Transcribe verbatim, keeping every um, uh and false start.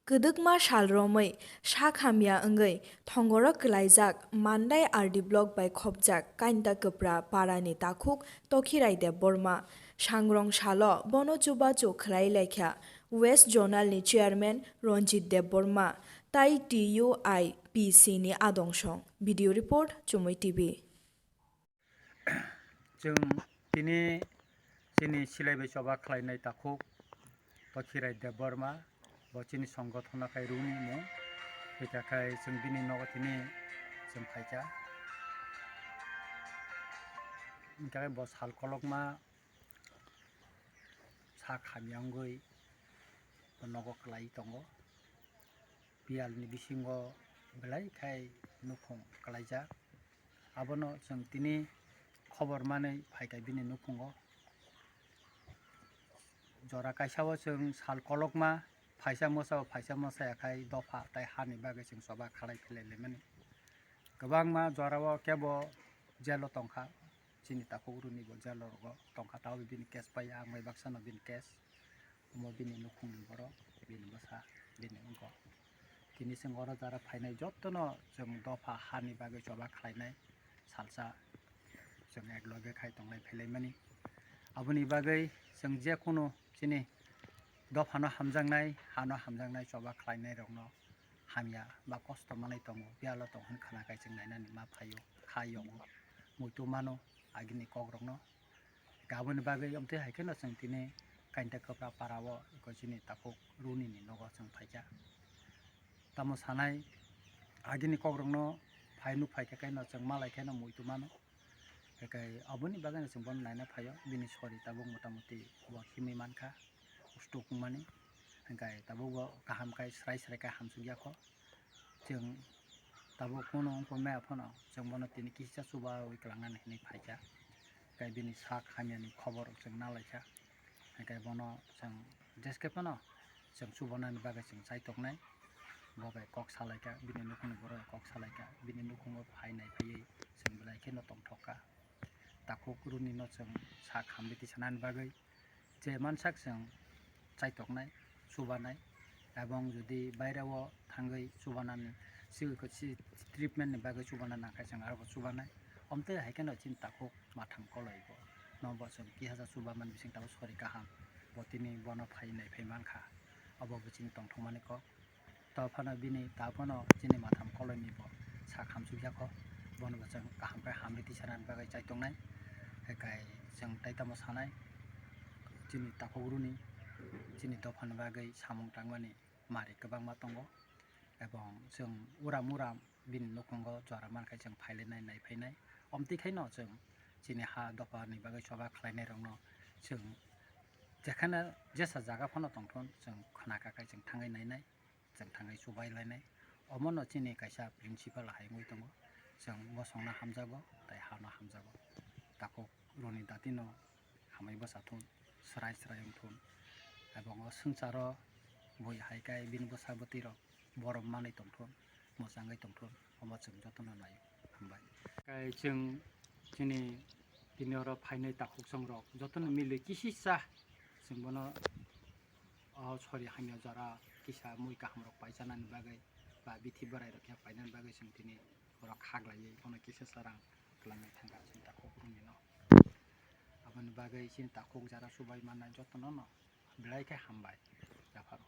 Kwdwkma sal romwi sak hamya wngwi thongoro kwlaijak Mandai R D block bai khopjak Kainta Kwpra parani takhuk Tokhirai Debbarma. Sangrong salo bono chubachu khlai laikha West Zonal ni chairman Ranjit Debbarma tai T U I P C ni adong song. Video report, Chumui T V. Chwng tini chini silai bai choba khlainai takhuk Tokhirai Debbarma, bo chini songgothona khai rwni mung. Hwnkha khai chwng bini nogo tini chwng phaikha. Hwnkha khai bo sal kolokma sak hamya wngwi bo nogo kwlai tongo. Biyalni bisingo belai khai nukhung kwlaijak. Abono chwng tini khobor manwi phaikha bini nukhungo. Jora kaisa o chwng sal kolokma phaisa mwsa o phaisa mwsa ya khai dopha tai hani bagwi chwng choba khalai philai laimani. Kwbangma jora o kebo jail o tongkha, chini takhuk rwni bo jail o rogo tongkha, tabuk bini case paiya, ang bai baksa no bini case. Omo bini nukhungni borok, bini bwsa, bini uncle. Tini chwng oro jara phainai jotono chwng dopha hani bagwi choba khlainai salsa chwng ek loge khai tonglai phailaimani. Aboni bagwi chwng je kunu chini dophano hamjaknai, hano hamjaknai choba khlainairokno hamya ba kosto manwi tongo, biyalo tong hwn khna khai chwng nainani ma phaio, kha yongo, muitu mano agini kokrokno. Aboni bagwi amtwi hai kheno chwng tini Kainta Kwpra para o eko chini takhuk rwni ni nogo chwng phaikha. Tamo sanai agini kokrokno phai nuk phaikha khe no chwng malai khe no muitu mano. Hwnkhe aboni bagwi no chwng bono naina phaio, bini sori tabuk mota moti bo himwi mankha, stroke wngmani. Hwnkhe tabuk bo kaham khai swrai swrai khe hamsukya kho. Chwng tabuk phano wngkha maya phano chwng bono tini kisa chubawi kwlangnani hinwi phaikha. Tei bini sak hamyani khobor chwng nalaikha. Hwnkhe bono chwng jeske phano chwng chubanani bagwi chwng chaitoknai. Bo bai kok salaikha, bini nukhungni borok bai kok salaikha, bini nukhungo phainai phaiwi chwng belai kheno tongthokha. Takhuk rwnino chwng sak hamwi tisanani bagwi je mansak chwng chaitoknai, chubanai, ebong jodi baire o thangwi chubanani, si, si treatment ni bagwi chubana nangkha chwng aro bo chubanai. Omtwi hai kheno chini takhuk matham koloi bo. No bo chwng kisa chubaman bising tabuk sori kaham. Bo tini bono phainai phai mankha. Obo bo chini tongthokmani kok. Ta phano bini, ta phano chini matham koloi ni bo sak hamsukya kho. Bono bo chwng kaham khe hamwi tisanani bagwi chaitongnai. Hwnkhe chwng tai tamo sanai, chini takhuk rwni, chini dophani bagwi samung tangmani mari kwbangma tongo. Ebong chwng uram uram bini nukhungo jora mankhe chwng phailainai, naiphainai. Omtwi khaino chwng chini ha dophani bagwi choba khlainairokno chwng jekhano jesa jaga phano tongthun, chwng khna kha khai chwng thangwi nainai, chwng thangwi chubai lainai. Omono chini kaisa principle hai wngwi tongo. Chwng bosongno hamjago tei hano hamjago. Takhuk rwni datino hamwi bwsa thun, swrai swrai wng thun. Ebong o swngcharo bui hai khe bini bwsa bwtwi rok borom manwi tong thun, mwchangwi tong thun, omo chwng jotono nai. Hambai. Kai chwng chini tini oro phainai takhuk chwng rok jotono milwi kisisa chwng bono o sori hamya jora kisa mui kaham rok paichanani bagwi ba bithi bwrai rok khe painani bagwi chwng tini borok khaklaiwi bono kisa sarang twlangwi thangkha chini takhuk rwnino. Aboni bagwi chini takhuk jara chubai mannai jotono no belai khe hambai yapharo.